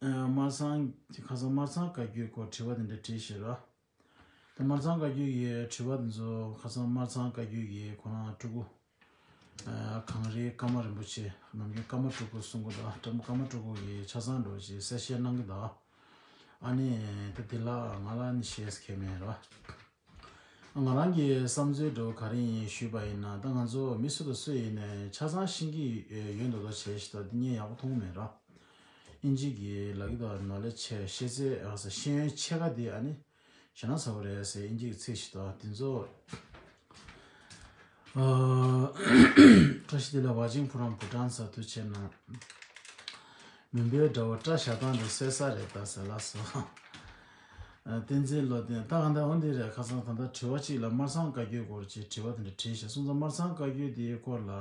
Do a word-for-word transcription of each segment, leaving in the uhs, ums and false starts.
ཨ། སྨར་ཚང་། ཁ་སང་སྨར་ཚང་བཀའ་བརྒྱུད་སྐོར་དྲི་བ་དེ་འདྲ་དྲིས་ཤག་ར། ད་སྨར་ཚང་བཀའ་བརྒྱུད་ཀྱི་དྲི་བ་དེ་ཚོ་ཁ་སང་སྨར་ཚང་བཀའ་བརྒྱུད་ཀྱི་ཁོ་རང་སྤྲུལ་སྐུ། ཨ། གངས་རིའི་ཀརྨ་རིན་པོ་ཆེ། ནམ་རྒྱུན་ཀརྨ་སྤྲུལ་སྐུ་གསུང་གི་འདུག་ཀརྨ་སྤྲུལ་སྐུ་ཡི་ཆ་ཚང་འདྲ་བོ་ཅིག་གསལ་བཤད་གནང་གི་འདུག་ཨ་ནི་ད་དེ་ལ་ང་ལ་ནི་བཤད་ས་གང་ཡང་མེད་ར། ང་རང་གི་བསམ་ཚུལ་འདྲ་བོ་ག་རེ་ཡིན་ཞུས་པ་ཡིན་ན། ད་ང་ཚོ་མི་སུ་དང་སུ་ཡིན་ནའི་ཆ་ཚང་ཤེས་ཀྱི་ཡོད་མདོག་མདོག་བྱས་ཤིག་ད་འདི་ངས་ཡག་པོ་མཐོང་མེད་ར། ཨིན་ཇི་གི་ལབ་ཀྱི་འདུག་ནོ་ལེཇ་ཆེ། ཤེས་ཚད། ཨ། ཤེས་ཡོན་ཆེ་ཁ་དེ་ཨ་ནི་ཞེ་ན་ཚ་པོ་རེད་ཟེར། ཨིན་ཇི་གི་ཚིག་ཞིག་འདུག་དེ་ཚོ། ཨ། བཀྲ་ཤིས་བདེ་ལེགས། ཝ་ཅིང་ཕུ་རམ་བྷུ་ཊན་ས། ཐུགས་རྗེ་གནང་། མུན་པའི་དགྲ་བོ་སྐྲ་བཞར་སྟངས་དེ་གསོད་ས་རེད་ད་ཟེར་ལབ་སོང་། ཨ། བསྟན་འཛིན་བློ་ལྡན། ད་གང་ལྟར་འོ་འདི་རེད། ཁ་སང་ད་ལྟ་དྲི་བ་གཅིག་ལ་སྨར་ཚང་བཀའ་བརྒྱུད་སྐོར་གྱི་དྲི་བ་དེ་འདྲ་དྲིས་ཤག་སོང་ཙང་སྨར་ཚང་བཀའ་བརྒྱུད་དེའི་སྐོར་ལ།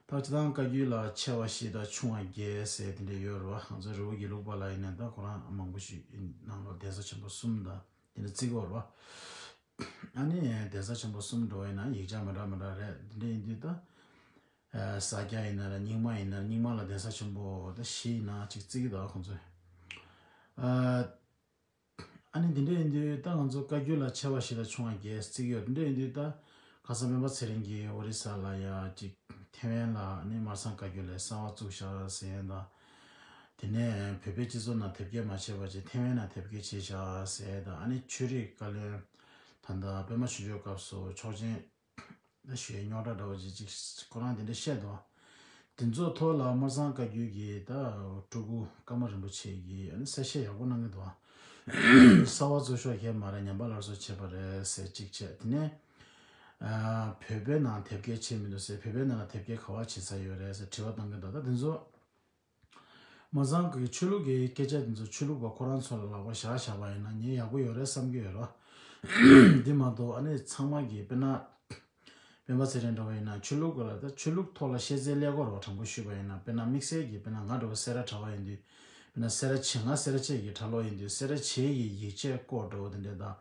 ད་སྤྱིར་བཏང་བཀའ་བརྒྱུད་ལ་ཆེ་བ་བཞི་དང་ཆུང་བ་བརྒྱད་ཟེར་དེ་འདྲ་ཡོད་རེད་བ། ང་ཚོ་རི་བོ་དགེ་ལུགས་པ་ལ་ཡིན་ན་ད་ཁོ་རང་མང་པོ་ཞིག་ནང་ལོགས་གདན་ས་ཆེན་པོ་གསུམ་དང་དེ་འདྲ་བརྩི་གི་ཡོད་རེད་བ། ཨ་ནི་གདན་ས་ཆེན་པོ་གསུམ་འགྲོ་བ་ཡིན་ན་ཡིག་ཆ་མི་འདྲ་མི་འདྲ་རེད། དེ་འདྲ་ཡིན་དུས་ད། ཨ། ས་སྐྱ་ཡིན་ན་ར་རྙིང་མ་ཡིན་ན་ར། རྙིང་མ་ལ་གདན་ས་ཆེན་པོ་ད་བཞི་ཡིན་ན་ཅིག་བརྩི་གི་འདུག་ཁོང་ཚོས། ཨ། ཨ་ནི་འདི་འདྲ་ཡིན་དུས་ད་ང་ཚོ་བཀའ་བརྒྱུད་ལ་ཆེ་བ་བཞི་དང་ཆུང་བ་བརྒྱད་བརྩི་གི་ཡོད། འདི་འདྲ་ཡིན་དུས་ད་ཁ་སང་སྤེན་པ་ཚེ་རིང་གིས་ཨོ་རི་ས་ལ་ཡ་ཅིག་ཐེ་ཝན་ལ་ཨ་ནི་སྨར་ཚང་བཀའ་བརྒྱུད་ལ་གསར་པ་བཙུགས་ཤག་ཟེར་ཡ་དང་། དེ་ནས་བོད་པའི་སྤྱི་ཚོགས་ནང་དེབ་སྐྱེལ་མ་བྱས་པ་ཅིག་ཐེ་ཝན་ནང་དེབ་སྐྱེལ་བྱས་ཤག་ཟེར་ཡ་དང་། ཨ་ནི་ཆོས་རིག་བཀའ་བློན་ད་ལྟ་པད་མ་ཆོས་འབྱོར་སྐབས་སུ་ཆོག་མཆན་ཞུ་ཡའི་རྙོག་དྲ་འདྲ་བོ་ཅིག་ཅིག་ཁོ་རང་དེ་འདྲ་བཤད་འདུག་དེ་ཚོའི་ཐོག་ལ་སྨར་ཚང་བཀའ་བརྒྱུད་ཀྱི་ད་སྤྲུལ་སྐུ་ཀརྨ་རིན་པོ་ཆེ་གིས་ཨ་ནི་གསལ་བཤད་ཡག་པོ་གནང་གི་འདུག་གསར་པ་བཙུགས་ཤོག་གས་མ་རེད། ཉམས་པ་སླར་གསོ་བྱས་པ་རེད་ཟེར་གཅིག་བྱས། དེ་ནས་ཨ་བོད་པའི་ནང་དེབ་སྐྱེལ་བྱས་མི་འདུག་ཟེར། བོད་པའི་ནང་ལ་དེབ་སྐྱེལ་ག་པར་བྱས་ཚར་ཡོད་རེད་ཟེར་དྲི་བ་བཏང་གི་འདུག་ད་དེ་ཚོ་སྨར་ཚང་གི་ཆོས་ལུགས་ཀྱི་སྐད་ཆ་དེ་ཚོ་ཆོས་ལུགས་པ་ཁོ་རང་ཚོ་ལ་ལག་པ་བཞག་བཞག་པ་ཡིན་ན་ངས་ཡག་པོ་ཡོད་རེད་བསམ་གྱི་ཡོད་རེད། འདི་མ་གཏོགས་ཨ་ནི་ཚང་མ་གིས་དཔེར་ན། སྤེན་པ་ཚེ་རིང་འདྲ་བོ་ཡིན་ན་ཆོས་ལུགས་ཀྱི་ལ་ད་ཆོས་ལུགས་ཐོག་ལ་ཤེས་ཚད་སླེབས་ཀྱི་རེད་བ། དྲང་པོ་ཞུས་པ་ཡིན་ན་དཔེར་ན་དམིགས་བསལ་གྱིས་དཔེར་ན་ང་འདྲ་བོ་སེ་ར་གྲྭ་པ་ཡིན་དུས། དཔེར་ན་སེ་ར་བྱེས། ང་སེ་ར་བྱེས་ཀྱི་གྲྭ་ལོག་ཡིན་དུས་སེ་ར་བྱེས་ཀྱི་ཡིག་ཆའི་སྐོར་འདྲ་བོ་དེ་འདྲ་དང་།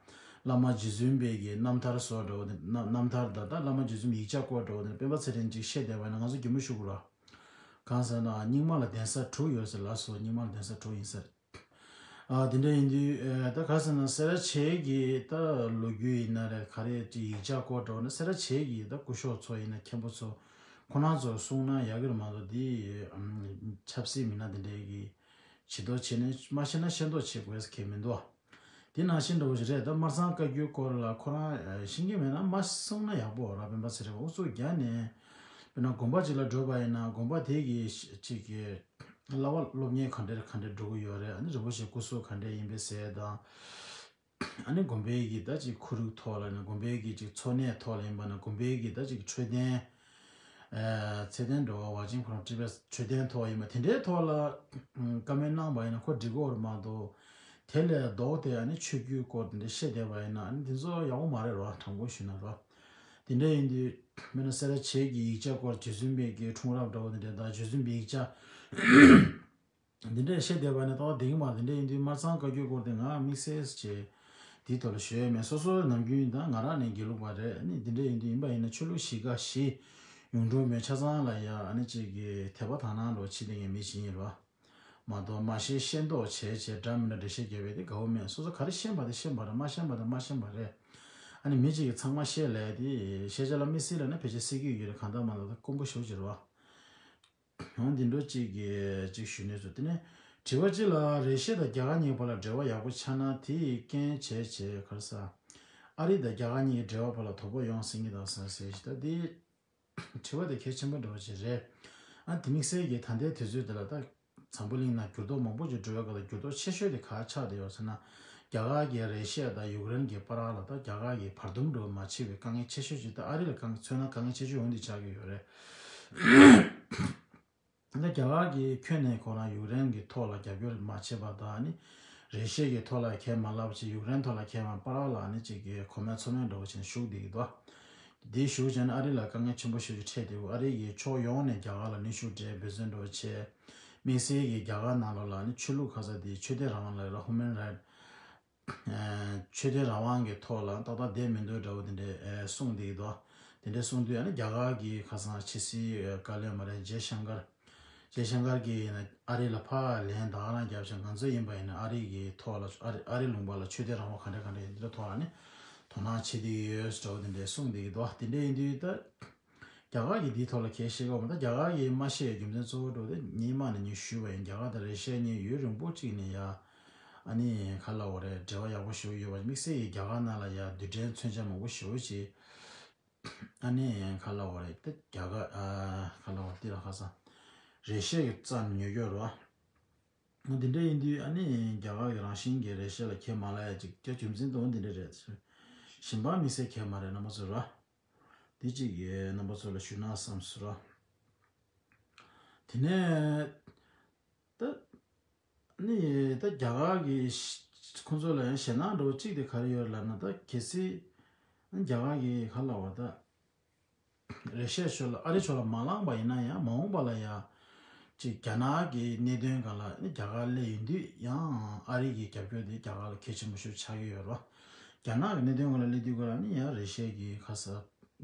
བླ་མ་རྗེ་བཙུན་པའི་གི་རྣམ་ཐར་སོགས་འདྲ་བོ་དེ་རྣམ་རྣམ་ཐར་དང་ད་བླ་མ་རྗེ་བཙུན་ཡིག་ཆ་སྐོར་འདྲ་བོ་དེ་སྤེན་པ་ཚེ་རིང་ཅིག་བཤད་བསྡད་པ་ཡིན་ན་ང་ཚོ་གད་མོ་ཤོར་གྱི་རེད་བ། གང་ཟེར་ན་རྙིང་མ་ལ་གདན་ས་དྲུག་ཡོད་ཟེར་ལབ་སོང་། རྙིང་མ་ལ་གདན་ས་དྲུག་ཡིན་ཟེར། ཨ། དེ་འདྲ་ཡིན་དུས་ཨ་ད་ག་ཟེར་ན་སེ་ར་བྱེས་ཀྱི་ད་ལོ་རྒྱུས་ཡིན་ན་རེད། ག་རེ་ཅིག་ཡིག་ཆ་སྐོར་འདྲ་བོ་ན་སེ་ར་བྱེས་ཀྱི་ད་སྐུ་ཞབས་ཚོ་ཡིན་ན་མཁན་པོ་ཚོ་ཁོ་རང་ཚོ་གསུངས་ན་ཡག་གི་རེད་མ་གཏོགས་འདི་ཨམ་ཆབ་སྲིད་མི་སྣ་དེ་འདྲའི་གི་བྱེད་དོ་བྱེད་ནས་མ་ཤེས་ན་ཤེས་མདོག་བྱེད་དགོས་ཟེར་མཁན་མི་འདུག་དེ་ནང་བཞིན་འདྲ་བོ་ཞིག་རེད། ད་སྨར་ཚང་བཀའ་བརྒྱུད་སྐོར་ལ་ཁོ་རང་ཤེས་ཀྱི་མེད་ན་མ་གསུངས་ན་ཡག་པོ་ར། སྤེན་པ་ཚེ་རིང་ཨུ་ཚུགས་རྒྱག་ནས་དཔེར་ན་དགོན་པ་ཅིག་ལ་འགྲོ་བ་ཡིན་ན་དགོན་པ་དེ་གི་ཅིག་གི་གླ་བ་སློབ་གཉེར་ག་འདྲ་ག་འདྲ་འགྲོ་གི་ཡོད་རེད། ཨ་ནི་རིན་པོ་ཆེ་སྐུ་གཟུགས་ག་འདྲ་ཡིན་པའི་ཟེར་དང་། ཨ་ནི་དགོན་པའི་གི་ད་ཅིག་ཁོར་ཡུག་ཐོག་ལ་ནི་དགོན་པའི་གི་ཅིག་འཚོ་གནས་ཐོག་ལ་ཡིན་པ་ན་དགོན་པའི་གི་ད་ཅིག་འཕྲོད་བསྟེན། ཨ། ཚད་ལྡན་འགྲོ་བ་ཝ་ཅིང་ཁོ་རང་ཊི་བི་ཨེས་འཕྲོད་བསྟེན་ཐོག་ཡིན་པ་དེ་འདྲའི་ཐོག་ལ་བཀའ་མོལ་གནང་པ་ཡིན་ན་ཁོ་འགྲིག་གི་ཡོད་རེད་མ་གཏོགས། དེ་ལས་ལྡོག་སྟེ་ཨ་ནི་ཆོས་བརྒྱུད་སྐོར་དེ་འདྲ་བཤད་བསྡད་པ་ཡིན་ན་ཨ་ནི་དེ་ཚོ་ཡག་པོ་མ་རེད་རོ། དྲང་པོ་ཞུས་ན་རོ། དེ་འདྲ་ཡིན་དུས་དཔེར་ན་སེ་ར་བྱེས་ཀྱི་ཡིག་ཆ་སྐོར་རྗེ་བཙུན་པའི་གི་འཁྲུངས་རབས་འདྲ་བོ་དེ་འདྲ་དང་རྗེ་བཙུན་པའི་ཡིག་ཆ་འདི་འདྲ་བཤད་བསྡད་པ་ནི་ཏག་ཏག་བསྡད་ཀྱི་མ་རེད། དེ་འདྲ་ཡིན་དུས་སྨར་ཚང་བཀའ་བརྒྱུད་སྐོར་དེ་ང་དམིགས་བསལ་གྱི་དེའི་ཐོག་ལ་ཞུ་ཡས་མེད། སོ་སོ་ནམ་རྒྱུན་ཡིན་ད་ང་རང་ནི་དགེ་ལུགས་པ་རེད། ཨ་ནི་འདི་འདྲ་ཡིན་དུས་ཡིན་པ་ཡིན་ན་ཆོས་ལུགས་བཞི་ཀ་བཞི་ཡོངས་གྲུབ་མའི་ཆ་ཚང་ལ་ཡ་ཨ་ནི་གཅིག་གི་དད་པ་དག་སྣང་འདྲ་བོ་བྱེད་བསྡད་མཁན་མི་ཞིག་ཡིན་རོ། མ་གཏོགས་མ་ཤེས་ཤེས་མདོག་བྱས་བྱས་འདྲ་མི་འདྲ་འགྲེལ་བཤད་རྒྱབ་པ་དེ་དགའ་བོ་མེད། སོ་སོ་ག་རེ་ཤེས་པ་དེ་ཤེས་པ་རེད། མ་ཤེས་པ་དེ་མ་ཤེས་པ་རེད། ཨ་ནི་མི་གཅིག་གིས་ཚང་མ་ཤེས་ལབ་དེ་ཤེས་བྱ་ལ་མི་སྲིད་ལབ་ན་ཕལ་ཆེར་སྲིད་ཀྱི་ཡོད་རེད། གང་ལྟར་མ་ལབ་ད་དཀོན་པོ་ཞེ་པོ་ཅིག་རེད་བ། འོ་འདི་འདྲ་གཅིག་གིས་གཅིག་ཞུས་ནས་སོ། དེ་ནས་དྲི་བ་གཅིག་ལ་རེ་ཞེ་དང་རྒྱ་གར་གཉིས་བར་ལ་འབྲེལ་བ་ཡག་པོ་ཆགས་ན་དེས་རྐྱེན་བྱས་བྱས་ག་རེ་ཟ། ཨ་རི་དང་རྒྱ་གར་གཉིས་ཀྱི་འབྲེལ་བ་བར་ལ་དོ་ཕོག་ཡོང་སྲིད་ཀྱི་འདུག་ཟེར་ཟེར་ཞིག་ད་འདི་དྲི་བ་དེ་གལ་ཆེན་པོ་འདྲ་བོ་ཞིག་རེད། ཨ་དེ་དམིགས་བསལ་གྱིས་ད་ལྟའི་དུས་ཚོད་འདི་ལ་ད་འཛམ་བུ་གླིང་ནང་འགྱུར་ལྡོག་མང་པོ་ཅིག་འགྲོ་བའི་སྐབས་ལ་འགྱུར་ལྡོག་ཆེ་ཤོས་དེ་ག་ཆགས་བསྡད་ཡོད་ཟེར་ན། རྒྱ་གར་གྱིས་རེ་ཤི་ཡ་དང་ཡུཀ་རེན་གྱི་བར་ལ་ད་རྒྱ་གར་གྱིས་བར་འདུམ་འགྲོ་མ་བྱེད་པའི་དཀའ་ངལ་ཆེ་ཤོས་ཅིག་ད་ཨ་རི་ལ་དཀའ་ངལ་མཚོན་ན་དཀའ་ངལ་ཆེ་ཤོས་འོ་འདི་ཆགས་ཀྱི་ཡོད་རེད། ད་རྒྱ་གར་གྱིས་ཁྱོན་ནས་ཁོ་རང་ཡུཀ་རེན་གྱི་ཐོག་ལ་རྒྱབ་སྐྱོར་མ་བྱས་པ་དང་ནི། རེ་ཤི་ཡའི་ཐོག་ལ་ཁས་མ་བླངས་ཅིག་ཡུཀ་རེན་ཐོག་ལ་ཁས་མ་བླངས་པར་ལ་ནི་ཅིག་གི་གོ་མེད་ཚོར་མེད་འདྲ་བོ་བྱས་ནས་བཞུགས་བསྡད་ཀྱི་འདུག་འདི་བཞུགས་བྱས་ནས་ཨ་རི་ལ་དཀའ་ངལ་ཆེན་པོ་ཞེ་པོ་ཅིག་འཕྲད་འདུག་ཨ་རི་གིས་ཕྱོགས་ཡོངས་ནས་རྒྱ་གར་ལ་གནོན་ཤུགས་སྤྲད་འབད་བརྩོན་འདྲ་བོ་བྱས། དམིགས་བསལ་གྱིས་རྒྱ་གར་ནང་ལོགས་ལ་ནི་ཆོས་ལུགས་ཁ་ས་དེ་ཆོས་དད་རང་དབང་ལ་ར་ཧུ་མན་རའིཊ། ཆོས་དད་རང་དབང་གི་ཐོག་ལ་ཏག་ཏག་བསྡད་མི་འདུག་འདྲ་བོ་དེ་འདྲས་གསུངས་བསྡད་ཀྱི་འདུག་དེ་འདྲས་གསུངས་དུས་ཨ་ནི་རྒྱ་གར་གྱི་ཁ་སང་ཕྱི་སྲིད་བཀའ་བློན་མ་རེད་ཇེ་ཤང་ཀར། ཇེ་ཤང་ཀར་གྱིས་ཡིན་ན་ཨ་རི་ལ་ཕར་ལན་ད་ག་རང་རྒྱབ་ཤག་ང་ཚོ་ཡིན་པ་ཡིན་ན་ཨ་རི་གི་ཐོག་ལ་ཨ་རི་ཨ་རི་ལུང་པ་ལ་ཆོས་དད་རང་དབང་ག་འདྲ་ག་འདྲ་ཡིན་འདི་ལ་ཐོག་ལ་ནི་དོ་སྣང་བྱེད་བསྡད་ཀྱི་ཡོད་འདྲ་བོ་དེ་འདྲའི་གསུངས་བསྡད་ཀྱི་འདུག་དེ་འདྲ་ཡིན་དུས་ད། རྒྱ་གར་གྱིས་འདིའི་ཐོག་ལ་གལ་བཤད་ཀྱི་ཡོད་མ་རེད། ད་རྒྱ་གར་གྱིས་མ་བཤད་རྒྱུ་མཚན་གཙོ་བོ་འདྲ་བོ་དེ་ངས་མ་ནས་ངས་ཞུས་པ་ཡིན། རྒྱ་གར་དང་རེ་ཤ་གཉིས་ཡུན་རིང་པོ་གཅིག་ནས་ཡ་ཨ་ནི་ག་ལབ་དགོས་རེད། འབྲེལ་བ་ཡག་པོ་ཞེ་པོ་ཡོད་པ། དམིགས་བསལ་གྱིས་རྒྱ་གར་ནང་ལ་ཡ་རྡུལ་ཕྲན་མཚོན་ཆ་མང་པོ་ཞེ་པོ་ཅིག་ཨ་ནི་ག་ལབ་དགོས་རེད། ད་རྒྱ་གར་ཨ་ག་ལབ་དགོས་རེད། འདི་ལ་ཁ་སང་རེ་ཤ་གི་རྩ་ནས་ཉོ་རྒྱུ་རེད་བ། འོ་འདི་འདྲ་ཡིན་དུས་ཨ་ནི་རྒྱ་གར་གྱི་རང་བཞིན་གྱི་རེ་ཤ་ལ་ཁས་མ་ལེན་ཡ་ཅིག་རྒྱ་རྒྱུ་མཚན་དེ་འོ་འདི་འདྲ་རེད། གཞན་པ་དམིགས་བསལ་ཁས་མ་རེད། རྣམ་པ་ཚོ་ར། འདི་གཅིག་གིས་རྣམ་པ་ཚོ་ལ་ཞུ་ན་བསམ་སོང་ར། དེ་ནས་ད་ནི་ད་རྒྱ་གར་གྱི་ཁོང་ཚོ་ལ་ཡང་ཞེད་སྣང་འདྲ་བོ་གཅིག་དེ་ག་རེ་ཡོད་ལབ་ན། ད་གལ་སྲིད་རྒྱ་གར་གྱི་ག་ལབ་དགོས་རེད། ད་རེ་ཤ་ཕྱོགས་ལ་ཨ་རི་ཕྱོགས་ལ་མ་ལངས་པ་ཡིན་ན་ཡང་མ་འོངས་པ་ལ་ཡང་ཅིག་རྒྱ་ནག་གི་གནད་དོན་སྒང་ལ་ནི་རྒྱ་གར་སླེབས་ཡོང་དུས་ཡང་ཨ་རི་གི་རྒྱབ་སྐྱོར་དེ་རྒྱ་གར་ལ་གལ་ཆེན་པོ་ཞིག་ཆགས་ཀྱི་ཡོད་རེད་བ། རྒྱ་ནག་གི་གནད་དོན་སྒང་ལ་སླེབས་དུས་སྐབས་ལ་ནི་ཡང་རེ་ཤ་གི་ཁ་ས་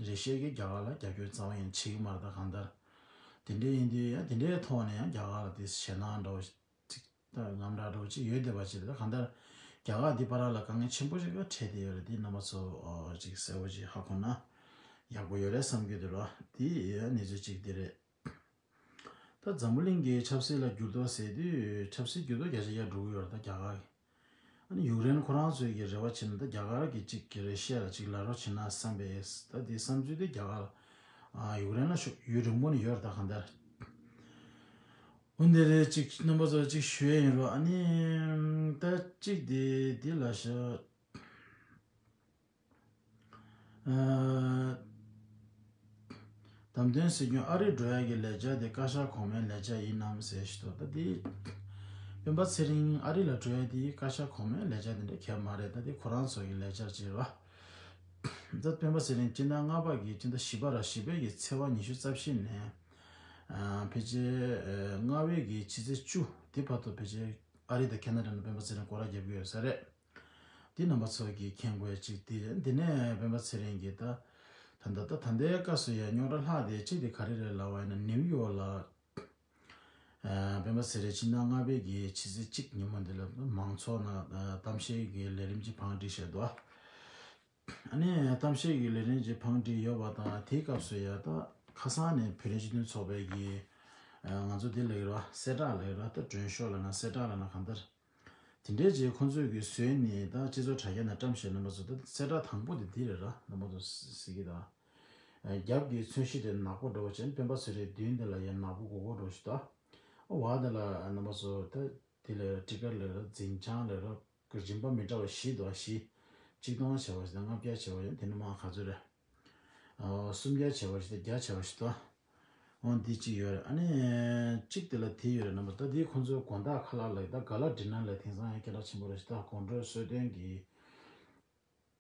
རེ་ཤ་གིས་རྒྱ་གར་ལ་རྒྱབ་སྐྱོར་རྩ་བ་ཡང་བྱེད་ཀྱི་མ་རེད། ད་གང་ལྟར་དེ་འདྲ་ཡིན་དུས་ཡང་དེ་འདྲའི་ཐོག་ནས་ཡང་རྒྱ་གར་ལ་དེ་ཞེད་སྣང་འདྲ་བོ་ཅིག་ད་དངངས་སྐྲག་འདྲ་བོ་ཅིག་ཡོད་བསྡད་པ་ཅིག་རེད། ད་གང་ལྟར་རྒྱ་གར་འདི་བར་ལ་དཀའ་ངལ་ཆེན་པོ་ཞིག་འཕྲད་བསྡད་ཡོད་རེད། འདི་རྣམ་པ་ཚོ་ཨོ་ཅིག་གསལ་པོ་ཅིག་ཧ་གོ་ན་ཡག་པོ་ཡོད་རེད་བསམ་གྱི་འདུག་ར། འདི་གནས་ཚུལ་ཅིག་འདི་རེད། ད་འཛམ་བུ་གླིང་གི་ཆབ་སྲིད་ལ་འགྱུར་ལྡོག་ཟེར་དུས་ཆབ་སྲིད་འགྱུར་ལྡོག་བརྒྱ་ཆ་བརྒྱ་འགྲོ་གི་ཡོད་རེད། ད་རྒྱ་གར་གི་ཨ་ནི་ཡུཀ་རེན་ཁོ་རང་ཚོའི་གི་རེ་བ་བྱས་ན་ད་རྒྱ་གར་གི་ཅིག་གི་རེ་ཤ་ལ་ཅིག་ལ་རོགས་བྱེད་ན་བསམ་པས། ད་འདི་བསམ་ཚུལ་དེ་རྒྱ་གར་ཨ་ཡུཀ་རེན་ལ་ཤུགས་ཡུན་རིང་པོ་ནས་ཡོད་རེད། ད་གང་ལྟར་འོན་ཏེ་རེད། ཅིག་རྣམ་པ་ཚོ་ཅིག་ཞུ་ཡས་ཡིན་རོགས། ཨ་ནི་ད་ཅིག་དེ་འདི་ལ་ཤ་ཨ། བདམས་ཐོན་སྲིད་སྐྱོང་ཨ་རི་འགྲོ་ཡ་གི་ལས་འཆར་དེ་བཀའ་ཤག་གོང་མའི་ལས་འཆར་ཡིན་ནམ་ཟེར་ཞིག་འདུག་ད་དེ་སྤེན་པ་ཚེ་རིང་ཨ་རི་ལ་འགྲོ་ཡ་དེ་བཀའ་ཤག་གོང་མའི་ལས་འཆར་དེ་འདྲ་གང་ཡང་མ་རེད། ད་དེ་ཁོ་རང་ཚོ་གི་ལས་འཆར་ཅིག་རེད་བ། ད་སྤེན་པ་ཚེ་རིང་སྤྱི་ཟླ་ལྔ་པ་གི་སྤྱི་ཟླ་བཞི་པ་ར་བཞི་པའི་གི་ཚེས་པ་ཉི་ཤུ་རྩ་བཞི་ནས་ཨ་ཕལ་ཆེར་ཨ་ལྔ་པའི་གི་ཕྱི་ཚེས་བཅུ་དེ་བར་དུ་ཕལ་ཆེར་ཨ་རི་དང་ཁེ་ན་ཌ་ནང་སྤེན་པ་ཚེ་རིང་སྐོར་ར་རྒྱབ་ཀྱི་ཡོད་ས་རེད། འདི་རྣམ་པ་ཚོ་གིས་མཁྱེན་དགོས་ཅིག་དེ་རེད། འདི་ནས་སྤེན་པ་ཚེ་རིང་གིས་ད་ད་ལྟ་ད་ད་ལྟའི་སྐབས་སུ་ཡང་རྙོག་དྲ་ལྷག་བསྡད་ཅིག་དེ་ག་རེ་རེད་ལབ་པ་ཡིན་ན། ནིའུ་ཡོག་ལ་ཨ་སྤེན་པ་ཚེ་རིང་ཕྱི་ཟླ་ལྔ་པའི་གི་ཕྱི་ཚེས་གཅིག་ཉིན་མོ་འདི་ལ་མང་ཚོགས་ནང་ཨ་གཏམ་བཤད་ཀྱི་ལས་རིམ་ཅིག་བང་སྒྲིག་བྱས་འདུག་ཨ་ནི་གཏམ་བཤད་ཀྱི་ལས་རིམ་ཅིག་བང་སྒྲིག་ཡོད་པ་དང་། དེའི་སྐབས་སུ་ཡང་ད་ཁ་སང་ནས་བོད་རིགས་སྤྱི་མཐུན་ཚོགས་པའི་གི་ཨ་ང་ཚོ་འདི་ལ་ཡོད་ར་གསལ་བསྒྲགས་ལ་ཡོད་ར། ད་མགྲོན་ཤོག་ལ་ན་གསལ་བསྒྲགས་ལ་ན་གང་ལྟར། དེ་འདྲའི་རྗེས་ཁོང་ཚོས་ཀྱིས་བཟོས་ནས་ད་སྤྱི་ཚོགས་དྲ་རྒྱ་ནང་བཀྲམ་བཞག་རྣམ་པ་ཚོ། ད་གསལ་བསྒྲགས་དང་པོ་དེ་འདི་རེད་ར། རྣམ་པ་ཚོ་གཟིགས་ཀྱི་ད། རྒྱབ་ཀྱི་མཚོན་བྱེད་དེ་ནག་པོ་འདྲ་བོ་བྱས། སྤེན་པ་ཚེ་རིང་མདུན་དེ་ལ་ཡང་ནག་པོ་སྒོར་སྒོར་འདྲ་བོ་ཞིག་ད། འོ་དེ་ལ་རྣམ་པ་ཚོ་ད་དེ་ལ་སྤྲི་དཀར་ལབ་ར་འཛིན་བྱང་ལབ་ར་གི་རིམ་པ་མི་འདྲ་བ་བཞི་འདུག་བ། བཞི། གཅིག་སྟོང་བྱས་པ་ཞིག་དང་ལྔ་བརྒྱ་བྱས་པ་ཡང་དེ་ནི་མ་ག་ཚོད་རེད། ཨོ་སུམ་བརྒྱ་བྱས་པ་ཞིག་དང་བརྒྱ་བྱས་པ་ཞིག་དང་། འོ་འདི་གཅིག་ཡོད་རེད། ཨ་ནི་གཅིག་དེ་ལ་དེ་ཡོད་རེད། རྣམ་པ་ད་དེའི་ཁོང་ཚོའི་དགོང་དག་ཁ་ལག་ལ་ད་ག་ལ་ཌི་ནར་ལ་དེང་སང་ཡང་སྐད་གྲགས་ཆེན་པོ་རེད་ཞིག་ད་དགོང་དྲོའི་གསོལ་སྟོན་གྱི་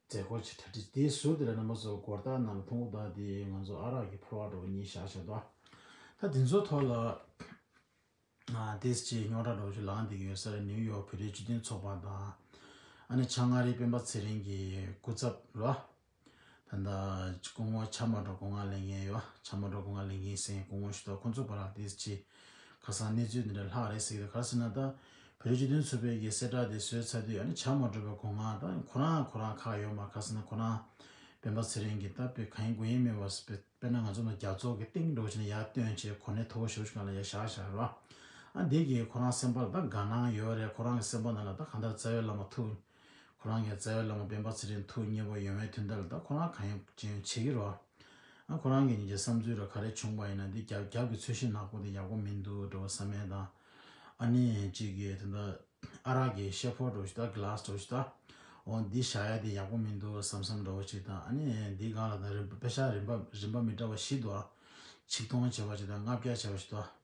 མཛད་སྒོ་ཆེ་གྲ་སྒྲིག་དེའི་ཟུར་དེ་ལ་རྣམ་པ་ཚོ་སྒོར་རྟགས་ནང་ལ་མཐོང་གི་ད། དེ་ང་ཚོ་ཨ་རག་གི་ཕོར་བ་འདྲ་བོ་གཉིས་བཞག་བཞག་འདུག་ད་དེ་ཚོའི་ཐོག་ལ། ཏིས་ཅིག་རྙོག་དྲ་འདྲ་བོ་ཞིག་ལངས་བསྡད་ཀྱི་ཡོད་ས་རེད། ནིའུ་ཡོག་བོད་རིགས་སྤྱི་མཐུན་ཚོགས་པ་དང་། ཨ་ནི་བྱང་ཨ་རིའི་སྤེན་པ་ཚེ་རིང་གི་སྐུ་ཚབ་ལ། ད་ལྟ་སྐུ་ངོ་བྱམས་མ་སྒྲོལ་སྐུ་ངལ་ལེན་མཁན་ཡོད། བྱམས་མ་སྒྲོལ་སྐུ་ངལ་ལེན་མཁན་ཟེར་མཁན་སྐུ་ངོ་ཞིག་འདུག་ཁོང་ཚོ་བར་ལ་ཏིས་ཅིག་ཁ་སང་གནས་ཚུལ་འདི་འདྲ་ལྷག་རེད་ཟེར་གྱི་འདུག་ག་རེ་ཟེར་ན་ད་བོད་རིགས་སྤྱི་མཐུན་ཚོགས་པའི་གི་གསལ་བསྒྲགས་དེ་བཟོས་ཚར་དུས། ཨ་ནི་བྱམས་མ་སྒྲོལ་པའི་སྐུ་ངལ་ད་ཁོ་རང་ཁོ་རང་ཁག་ཡོད་མ། ག་རེ་ཟེར་ན་ཁོ་རང་སྤེན་པ་ཚེ་རིང་གི་ད་དཔེ་གང་ཡིན་དགོས་ཡིན་མེད་པ་དཔེ། དཔེར་ན་ང་ཚོ་ནང་རྒྱ་མཚོ་གི་གཏིང་འདྲ་བོ་ཞིག་ནས་ཡར་བཏོན་བྱས་གོ་གནས་མཐོ་པོ་ཞེ་པོ་ཞིག་སྒང་ལ་ཡར་བཞག་བཞག་རོགས། ཨ་འདི་གིས་ཁོ་རང་སེམས་པ་ལ་ད་དགའ་སྣང་ཡོད་རེད། ཁོ་རང་གི་སེམས་པ་ནང་ལ་ད་གང་ལྟར་རྩ་བའི་བླ་མ་ཐུགས། ཁོ་རང་གི་རྩ་བའི་བླ་མ་སྤེན་པ་ཚེ་རིང་ཐུགས་མཉེས་པོ་ཡོང་བའི་དོན་དག་ལ་ད་ཁོ་རང་གང་ཡོང་བྱེད་ཀྱི་ཡོད་རེད་བ། ཨ་ཁོ་རང་གི་ཉིན་གྱི་བསམ་ཚུལ་ར་ག་རེ་བྱུང་བ་ཡིན་ན་འདི་རྒྱབ་རྒྱབ་ཀྱི་ཚོས་གཞི་ནག་པོ་འདི་ཡག་པོ་མི་འདུག་འགྲོ་བསམ་ཡས་དང་། ཨ་ནི་གཅིག་གིས་དེ་འདྲ། ཨ་རག་གི་ཤེལ་ཕོར་འདྲ་བོ་ཞིག་ད་གི་ལཱ་སི་འདྲ་བོ་ཞིག་ད། འོ་འདི་བཞག་ཡ་དེ་ཡག་པོ་མི་འདུག་བསམ་བསམ་འདྲ་བོ་ཞིག་དང་། ཨ་ནི་འདི་སྒང་ལ་ད་རིམ་པ་པེ་ཤག་རིམ་པ་རིམ་པ་མི་འདྲ་བ་བཞི་འདུག་ཨ། ཆིག་སྟོང་བྱས་པ་ཞིག་དང་ལྔ་བརྒྱ་བྱས་པ་ཞིག་འདུག་ཨ།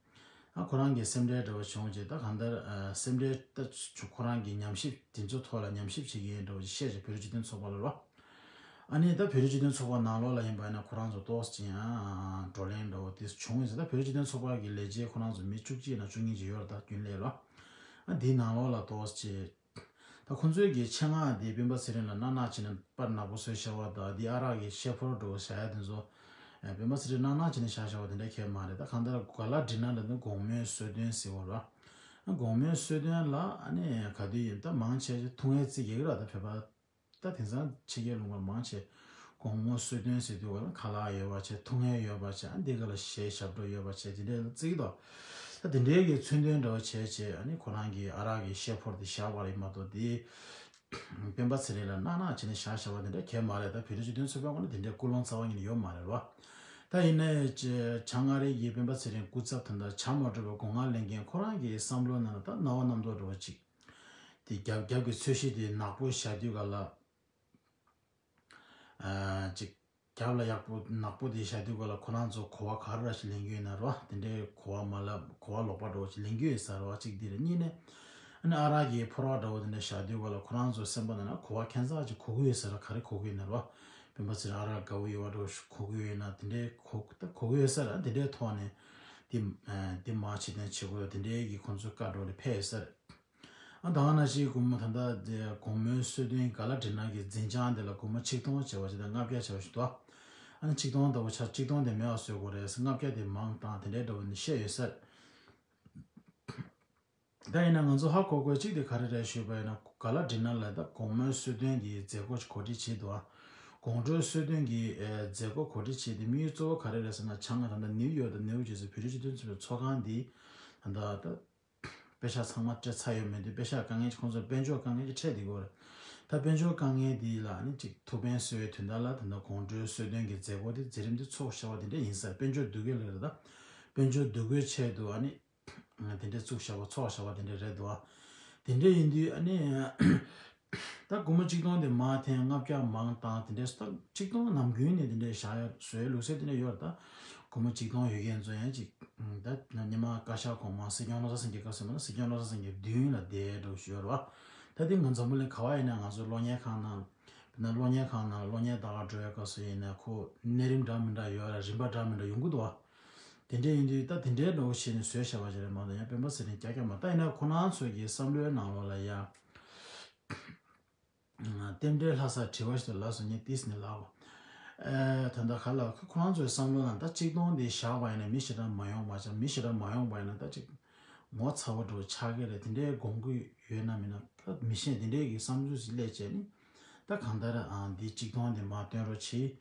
ཨ་ཁོ་རང་གི་སེམས་ཁྲལ་འདྲ་བོ་བྱུང་རྗེས་ད་གང་ལྟར་ཨ་སེམས་ཁྲལ་ད་ཁོ་རང་གི་ཉམས་ཞིབ་དེ་ཚོ་ཐོག་ལ་ཉམས་ཞིབ་བྱེད་ཀྱི་ཡིན་འདྲ་བོ་ཞིག་བཤད་རྗེས་བོད་རིགས་སྤྱི་མཐུན་ཚོགས་པ་ལ་རོ། ཨ་ནི་ད་བོད་རིགས་སྤྱི་མཐུན་ཚོགས་པ་ནང་ལོགས་ལ་ཡིན་པ་ཡིན་ན་ཁོ་རང་ཚོ་ཏོག་ཙམ་ཡང་བགྲོ་གླེང་འདྲ་བོ་དེ་བྱུང་ཡོད་ཟེར། ད་བོད་རིགས་སྤྱི་མཐུན་ཚོགས་པ་གི་ལས་བྱེད་ཁོ་རང་ཚོ་མི་བཅུ་གཅིག་ནང་བཅུ་གཉིས་ཅིག་ཡོད་རེད། ད་རྒྱུན་ལས་ལ། ཨ་འདིའི་ནང་ལོགས་ལ་ཏོག་ཙམ། ད་ཁོང་ཚོའི་གི་ཆེད་མངགས་འདི་སྤེན་པ་ཚེ་རིང་ལ་མནའ་མནའ་བྱས་ནས་པར་ནག་པོ་བཟོས་བཞག་པ་དང་། འདི་ཨ་རག་གི་ཤེལ་ཕོར་འདྲ་བོ་བཞག་ཡ་དེ་ཚོ་ སྤེན་པ་ཚེ་རིང་གནང་གནང་བྱས་ནས་བཞག་བཞག་པ་དེ་འདྲ་གང་ཡང་མ་རེད། ད་གང་ལྟར་ག་ལ་འགྲིག་ན་ལབ་ན་དགོང་མོའི་གསོལ་སྟོན་ཟེར་བ་ར། དགོང་མོའི་གསོལ་སྟོན་ལ་ཨ་ནི་ག་དུས་ཡིན་ད་མང་ཆེ་ཆེ་ཐུགས་ངལ་རྩི་གི་ར། ད་བོད་པ་ད་དེང་སང་ཕྱི་རྒྱལ་ལུང་པ་མང་ཆེ་དགོང་མོ་གསོལ་སྟོན་ཟེར་དུས་བ་ལ་ཁ་ལག་ཡོད་པ་བྱས། ཐུགས་ངལ་ཡོད་པ་བྱས། ཨ་འདི་ག་ལ་གཞས་ཞབས་བྲོ་ཡོད་པ་བྱས། དེ་འདྲའི་རྩི་གི་འདུག་ད་དེ་འདྲའི་གི་མཚོན་དོན་འདྲ་བ་བྱས་བྱས། ཨ་ནི་ཁོ་རང་གི་ཨ་རག་གི་ཤེལ་ཕོར་དེ་བཞག་པ་རེད་མ་གཏོགས། དེ་སྤེན་པ་ཚེ་རིང་ལ་གནང་གནང་བྱས་ནས་བཞག་བཞག་པ་དེ་འདྲ་གང་ཡང་མ་རེད། ད་བོད་རིགས་སྤྱི་མཐུན་ཚོགས་པའི་ངོས་ནས་དེ་འདྲའི་ཀུན་སློང་རྩ་བ་ཉིད་ནས་ཡོད་མ་རེད་བ། ད་ཡིན་ནའི་བྱ་ང་རེ་ཡིས་སྤེན་པ་ཚེ་རིང་སྐུ་ཚབ་དོན་དག་བྱ་མ་སྤྲོད་པའི་སྒོ་ང་ལེན་མཁན་ཁོ་རང་གི་བསམ་བློའི་ནང་ལ་ད་རྣ་བ་རྣམ་རྟོག་འདྲ་བ་ཅིག་དེ་རྒྱབ་རྒྱབ་ཀྱི་ཚོས་གཞི་དེ་ནག་པོ་བཞག་དུས་ག་ལ། ཨ་ཅིག་རྒྱབ་ལ་ཡག་པོ་ནག་པོ་དེ་བཞག་དུས་ག་ལ་ཁོ་རང་ཚོ་གོ་བ་ག་རེ་ར་ཞིག་ལེན་གྱི་ཡོད་ན་ར། དེ་འདྲའི་གོ་བ་མ་ལབ་གོ་བ་ལོག་པ་འདྲ་བོ་ཞིག་ལེན་གྱི་ཡོད་ས་ར་བ། གཅིག་དེ་རེད། གཉིས་ནས་ཨ་ནི་ཨ་རག་གི་ཕོར་བ་འདྲ་བོ་དེ་འདྲ་བཞག་དུས་ག་ལ་ཁོ་རང་ཚོ་སེམས་པ་ནང་ན་གོ་བ་ཁྱད་མཚར་ཅིག་གོ་གི་ཡོད་ས་ར། ག་རེ་གོ་གི་ཡོད་ན་ར། སྤེན་པ་ཚེ་རིང་ཨ་རག་དགའ་བོ་ཡོད་པ་འདྲ་བོ་ཞིག་གོ་གི་ཡོད་ན། དེ་འདྲའི་གོ་ད་གོ་གི་ཡོད་ས་ར། དེ་འདྲའི་ཐོག་ནས་དེ་དེ་མ་བྱེད་དོན་བྱེད་དགོས། དེ་འདྲའི་གི་ཁོང་ཚོའི་བཀའ་འགྲོ་ལ་ཕེབས་ཡོད་ས་རེད། ཨ་ད་ག་ནང་བཞིན་དགོང་མོ་ད་ལྟ་དེ་དགོང་མོའི་གསོལ་སྟོན་ག་ལ་འགྲིག་ན་གི་འཛིན་བྱང་དེ་ལ་སྒོར་མོ་ཆིག་སྟོང་བྱས་པ་ཞིག་དང་ལྔ་བརྒྱ་བྱས་པ་ཞིག་འདུག་ཨ་ནི་ཆིག་སྟོང་ལྟ་བུ་ཆ་ཆིག་སྟོང་དེ་མེད་པ་བཟོ་དགོས་རེད། ལྔ་བརྒྱ་དེ་མང་བཏང་དེ་འདྲའི་འདྲ་བོ་ནི་བཤད་ཡོད་ས་རེད། ད་ཡིན་ན་ང་ཚོ་ཧ་གོ་དགོས་གཅིག་དེ་ག་རེ་རེད་ཞུས་པ་ཡིན་ན། ག་ལ་འགྲིག་ན་ལ་ད་དགོང་མོའི་གསོལ་སྟོན་གྱི་མཛད་སྒོ་གོ་སྒྲིག་བྱེད་འདུག་ཨ་དགོང་དྲོའི་གསོལ་སྟོན་གྱི་ཨེ་མཛད་སྒོ་གོ་སྒྲིག་བྱེད་དེ་དམིགས་ཡུལ་གཙོ་བོ་ག་རེ་རེད་ཟེར་ན། བྱ་ང་ད་ལྟ་ནིའུ་ཡོག་དང་ནིའུ་ཇེར་སི་བོད་རིགས་སྤྱི་མཐུན་ཚོགས་པའི་ཚོགས་ཁང་འདི་ད་ལྟ་ད། པེ་ཤག་ཚང་མ་སྤྲད་ཚར་ཡོད་མེད་དུས། པེ་ཤག་དཀའ་ངལ་ཅིག་ཁོང་ཚོར་དཔལ་འབྱོར་དཀའ་ངལ་ཅིག་འཕྲད་བསྡད་ཀྱི་ཡོད་རེད། ད་དཔལ་འབྱོར་དཀའ་ངལ་འདི་ལ་ཨ་ནི་ཅིག་ཐུགས་ཕན་གསོས་པའི་དོན་དག་ལ་ད་ལྟ་དགོང་དྲོའི་གསོལ་སྟོན་གྱི་མཛད་སྒོ་འདི་མཛད་རིམ་འདི་ཚོགས་བཞག་པ་དེ་འདྲ་ཡིན་ས་རེད། དཔལ་འབྱོར་སྡུག་གི་ལ་རེད། ད་དཔལ་འབྱོར་སྡུག་གི་ཆེད་དུ་ཨ་ནི་དེ་འདྲ་བཙུགས་བཞག་པ་ཚོགས་བཞག་པ་དེ་འདྲ་རེད་འདུག་ཨ། དེ་འདྲ་ཡིན་དུས་ཨ་ནི། ད་སྒོར་མོ་གཅིག་སྟོང་དེ་མར་འཐེན། ལྔ་བརྒྱ་མང་བཏང་། དེ་འདྲའི་ད་གཅིག་སྟོང་ནམ་རྒྱུན་ནས་དེ་འདྲའི་བཞག་ཡ་བཟོའི་ལུགས་སྲོལ་དེ་འདྲ་ཡོད་རེད། ད་སྒོར་མོ་གཅིག་སྟོང་ཡོད་མཁན་ཚོ་ཡང་ཅིག་ད་ཉི་མ་བཀའ་ཤག་གོང་མ་སྲིད་སྐྱོང་བློ་བཟང་སེང་གེ་སྐབས་སུ་མ་ན་སྲིད་སྐྱོང་བློ་བཟང་སེང་གེ་མདུན་ལ་བསྡད་འགྲོ་བཞིན་ཡོད་རེད་བ། ད་དེ་ང་འཛམ་བུ་གླིང་ག་བ་ཡིན་ན་ང་ཚོ་གློག་བརྙན་ཁང་ནང་དཔེར་ན་གློག་བརྙན་ཁང་ནང་གློག་བརྙན་ལྟ་ག་འགྲོ་བའི་སྐབས་སུ་ཡིན་ན་ཁོ་གནས་རིམ་འདྲ་མི་འདྲ་ཡོད་རེད། རིམ་པ་འདྲ་མི་འདྲ་ཡོང་གི་འདུག་བ། དེ་འདྲ་ཡིན་དུས་ད་དེ་འདྲའི་འགྲོ་བཞིན་ནས་བཟོས་བཞག་པ་ཞིག་རེད་མ་གཏོགས། ཡང་སྤེན་པ་ཚེ་རིང་རྐྱང་རྐྱང་མ། ད་ཡིན་ན་ཁོ་རང་ཚོ་གི་བསམ་བློའི་ནང་ལོགས་ལ་ཡ། རྟེན་འབྲེལ་ལྷ་སར་བྲི་བ་ཞིག་ལ་སོགས་ཉིད་ཏིས་ནི་ལའོ། ཨེ་ད་ལྟ་ག་ལ་ཁོ་ཁོ་རང་ཚོའི་བསམ་བློ་ལ་ད་གཅིག་སྟོང་འདི་བཞག་པ་ཡིན་ན་མི་ཞེ་དྲག་མ་ཡོང་བ་ཅང་། མི་ཞེ་དྲག་མ་ཡོང་བ་ཡིན་ན་ད་ཅིག་ངོ་ཚ་བོ་འགྲོ་ཆགས་ཀྱི་རེད། དེ་འདྲའི་དགོངས་ཀྱི་ཡོད་ན་མིན་ན་ད་མི་ཤེས། དེ་འདྲའི་གི་བསམ་ཚུལ་ཞིག་སླེབས་བྱས་ནི། ད་གང་ལྟར་ཨ་འདི་གཅིག་སྟོང་འདི་མར་བཏོན་རོགས་བྱེད།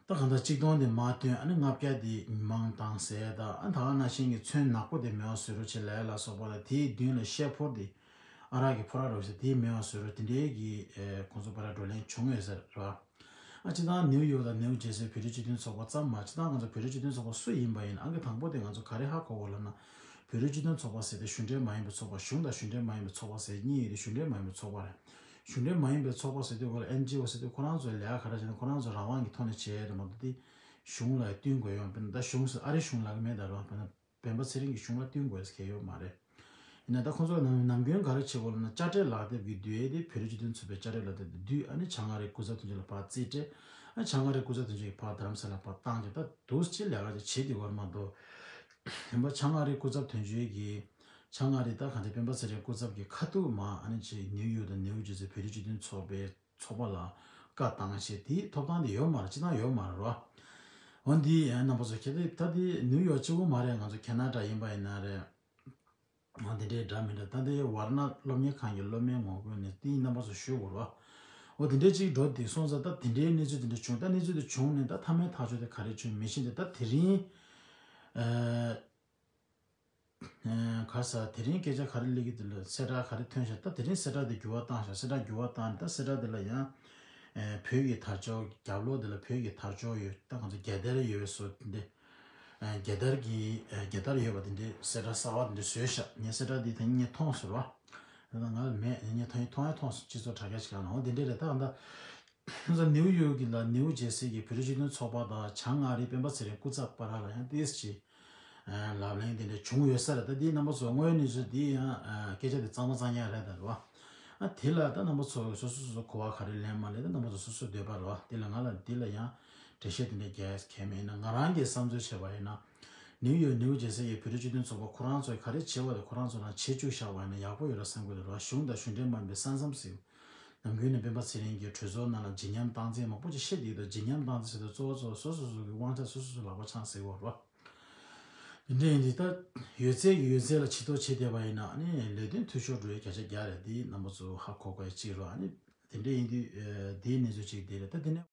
ད་གང་ལྟར་གཅིག་སྟོང་འདི་མར་བཏོན། ཨ་ནི་ལྔ་བརྒྱ་འདི་མང་བཏང་ཟེར། ད་ཨ་ད་ག་ནང་བཞིན་གྱི་ཚོན་ནག་པོ་དེ་མེད་པ་བཟོས་རོགས་བྱེད་ལབ་ཡ་ལ་སོགས་པ་དང་། དེའི་མདུན་ལ་ཤེལ་ཕོར་དེ་ཨ་རག་གི་ཕོར་པ་འདྲ་བོ་ཞིག་དེ་མེད་པ་བཟོས་རོགས། དེ་འདྲའི་གི་ཨེ་ཁོང་ཚོ་བར་བགྲོ་གླེང་བྱུང་ཡོད་ས་རེད་བ། ཨ་སྤྱིར་བཏང་ནིའུ་ཡོག་དང་ནིའུ་ཇེར་སི་བོད་རིགས་སྤྱི་མཐུན་ཚོགས་པ་ཙམ་མ། སྤྱིར་བཏང་ང་ཚོ་བོད་རིགས་སྤྱི་མཐུན་ཚོགས་པ་སུ་ཡིན་པ་ཡིན་ཨང་གི་དང་པོ་དེ་ང་ཚོ་ག་རེ་ཧ་གོ་དགོས་ལབ་ན། བོད་རིགས་སྤྱི་མཐུན་ཚོགས་པ་ཟེར་དེ་གཞུང་འབྲེལ་མ་ཡིན་པའི་ཚོགས་པ། གཞུང་དང་གཞུང་འབྲེལ་མ་ཡིན་པའི་ཚོགས་པ་ཟེར་གཉིས་ཡོད་དེ། གཞུང་འབྲེལ་མ་ཡིན་པའི་ཚོགས་པ་རེད། གཞུང་འབྲེལ་མ་ཡིན་པའི་ཚོགས་པ་ཟེར་དུས་སྐོར་ལ་ཨེན་ཇི་ཨོ་ཟེར་དུས་ཁོ་རང་ཚོའི་ལས་ཀ་ག་རེ་བྱས་ན་ཁོ་རང་ཚོ་རང་དབང་གི་ཐོག་ནས་བྱས་རེད་མ་གཏོགས་དེ་གཞུང་ལ་བསྟུན་དགོས་ཡོད། དཔེར་ན་ད་གཞུང་ཟེར་ཨ་རིའི་གཞུང་ལབ་ཀྱི་མེད་ད་རེད་བ། དཔེར་ན་སྤེན་པ་ཚེ་རིང་གི་གཞུང་ལ་བསྟུན་དགོས་ཟེར་མཁན་ཡོད་མ་རེད། ཡིན་ན་ད་ཁོང་ཚོ་ནམ་ནམ་རྒྱུན་ག་རེ་བྱེད་དགོས་ལབ་ན། དཔྱ་ཁྲལ་ལག་དེབ་ཀྱི་དུས་དེ་བོད་རིགས་སྤྱི་མཐུན་ཚོགས་པའི་དཔྱ་ཁྲལ་ལག་དེབ་དེ་བསྡུས། ཨ་ནི་བྱང་ཨ་རིའི་སྐུ་ཚབ་དོན་གཅོད་ལ་ཕར་རྩིས་སྤྲད། ཨ་བྱང་ཨ་རིའི་སྐུ་ཚབ་དོན་གཅོད་ཀྱིས་ཕར་རྡ་རམ་ས་ལ་ཕར་བཏང་རྗེས་ད་འདུག་སེ་ལས་ཀ་ཅིག་བྱེད་བསྡད་ཡོད་མ་གཏོགས། ཡིན་པ་བྱང་ཨ་རིའི་སྐུ་ཚབ་དོན་གཅོད་ཀྱིས་བྱང་ཨ་རི་ད་གང་ཅི་སྤེན་པ་ཚེ་རིང་སྐུ་ཚབ་ཀྱི་ཁ་ཐུག་མ་ཨ་ནི་ཅིག་ནིའུ་ཡོག་དང་ནིའུ་ཇེར་སི་བོད་རིགས་སྤྱི་མཐུན་ཚོགས་པའི་ཚོགས་པ་ལ་བཀའ་བཏང་བྱས་དེའི་ཐོབ་ཐང་དེ་ཡོད་མ་རེད། སྤྱི་བཏང་ཡོད་མ་རེད་རོ། འོ་འདི་ཡང་རྣམ་པ་ཚོ་ཁྱེད་ཚོས་ད་དེ་ནིའུ་ཡོག་གཅིག་པུ་མ་རེད། ང་ཚོ་ཁེ་ན་ཌ་ཡིན་པ་ཡིན་ན་རེད། འོ་དེ་འདྲའི་འདྲ་མི་འདྲ། ད་དེ་ཝར་ན་སློབ་གཉེར་ཁང་གི་སློབ་མའི་ངོ་རྒོལ་ནས་དེའི་རྣམ་པ་ཚོ་ཞུ་དགོས་རོ། འོ་དེ་འདྲའི་གཅིག་འགྲོ་དེ་སོང་ཙང་ད་དེ་འདྲའི་གནས་ཚུལ་དེ་འདྲ་བྱུང་། ད་གནས་ཚུལ་དེ་བྱུང་ནས་ད་མཐའ་མའི་ཐག་གཅོད་དེ་ག་རེ་བྱུང་མི་ཤེས་ཏེ། ད་དེ་རིང་ཨ། ཨ། ག་ས་དེ་རིང་སྐད་ཆ་ག་རེ་སླེབས་ཀྱི་འདུག་ལ། གསལ་བསྒྲགས་ག་རེ་ཐོན་ཤག་ད་དེ་རིང་གསལ་བསྒྲགས་དེ་འགྱུར་བ་བཏང་ཤག་གསལ་བསྒྲགས་འགྱུར་བ་བཏང་ནས་ད་གསལ་བསྒྲགས་དེ་ལ་ཡང་ཨ། བོད་ཀྱི་དར་ལྕོག་རྒྱབ་ལོགས་དེ་ལ་བོད་ཀྱི་དར་ལྕོག་ཡོད། ད་ང་ཚོ་རྒྱལ་དར་ཡོད་པའི་བཟོ་དེ་འདྲ། ཨ། རྒྱལ་དར་གྱི་ཨ། རྒྱལ་དར་ཡོད་པ་དེ་འདྲའི་གསལ་བསྒྲགས་གསར་པ་དེ་འདྲ་བཟོས་ཤག་ངས་གསལ་བསྒྲགས་དེ་ད་ངས་མཐོང་སོང་ར། ད་ང་ལ་མེད། ངས་ད་ངས་མཐོང་ཡ་མཐོང་སོང་། སྤྱི་ཚོགས་དྲ་རྒྱ་ཞིག་ལ་ནང་འོ་དེ་འདྲ་རེད། ད་ད། ཁོང་ཚོ་ནིའུ་ཡོག་གི་ལ་ནིའུ་ཇེར་སི་གི་བོད་རིགས་སྤྱི་མཐུན་ཚོགས་པ་དང་བྱང་ཨ་རིའི་སྤེན་པ་ཚེ་རིང་སྐུ་ཚབ་བར་ལ་ཡང་ཏོག་ཙམ་ཅིག་ཨ། ལབ་གླེང་དེ་འདྲ་བྱུང་ཡོད་ས་རེད། ད་འདིའི་རྣམ་པ་ཚོ་དངོས་ཡོད་གནས་ཚུལ་འདི་ཡང་ཨ། སྐད་ཆ་དེ་གཙང་མ་གཙང་རྐྱང་རེད་ད་རེད་བ། ཨ་དེ་ལ་ད་རྣམ་པ་ཚོ་སོ་སོ་སོ་སོ་གོ་བ་ག་རེ་ལེན་མ་ལེན་ད་རྣམ་པ་ཚོ་སོ་སོའི་འདོད་པ་རེད་བ། དེ་ལ་ང་ལ་འདི་ལ་ཡང་འགྲེལ་བཤད་དེ་འདྲ་རྒྱག་ཡ་གང་ཡང་མེད། ཡིན་ན་ང་རང་གི་བསམ་ཚུལ་བྱས་པ་ཡིན་ན། ནིའུ་ཡོག་ནིའུ་ཇེར་སི་གི་བོད་རིགས་སྤྱི་མཐུན་ཚོགས་པ་ཁོ་རང་ཚོས་ག་རེ་བྱེད་པ་དེ་ཁོ་རང་ཚོ་རང་བྱེད་བཅུག་བཞག་པ་ཡིན་ན་ཡག་པོ་ཡོད་ར་བསམ་གྱི་འདུག་ར། གཞུང་དང་གཞུང་འབྲེལ་མ་ཡིན་པའི་ས་མཚམས་ཟེར། ནམ་རྒྱུན་ནས་སྤེན་པ་ཚེ་རིང་གིས་གྲོས་ཚོགས་ནང་ལ་བརྗིད་ཉམས་བཏང་ཚད་མང་པོ་ཅིག་བཤད་བསྡད་ཡོད་དོ། བརྗིད་ཉམས་བཏང་ཚད་ཟེར་དུས་གཙོ་བོ་གཙོ་བོ་སོ་སོ་སོ་སོ་གི་དབང་ཆ་སོ་སོ་སོ་ལག་པ་འཆང་ཟེར་བ་རོ། དེ་འདྲ་ཡིན་དུས་ད་ཡོད་ཚད་ཀྱི་ཡོད་ཚད་ལ་ཕྱི་ཐོག་བྱེད་བསྡད་པ་ཡིན་ན་ཨ་ནི་ལས་དོན་འཐུས་ཤོར་འགྲོ་ཡའི་བརྒྱ་ཆ་བརྒྱ་རེད། དེ་རྣམ་པ་ཚོ་ཧ་གོ་དགོས་ཡ་གཅིག་རོ། ཨ་ནི་དེ་འདྲ་ཡིན་དུས་དེའི་གནས་ཚུལ་གཅིག་དེ་རེད། ད་དེ་ནས།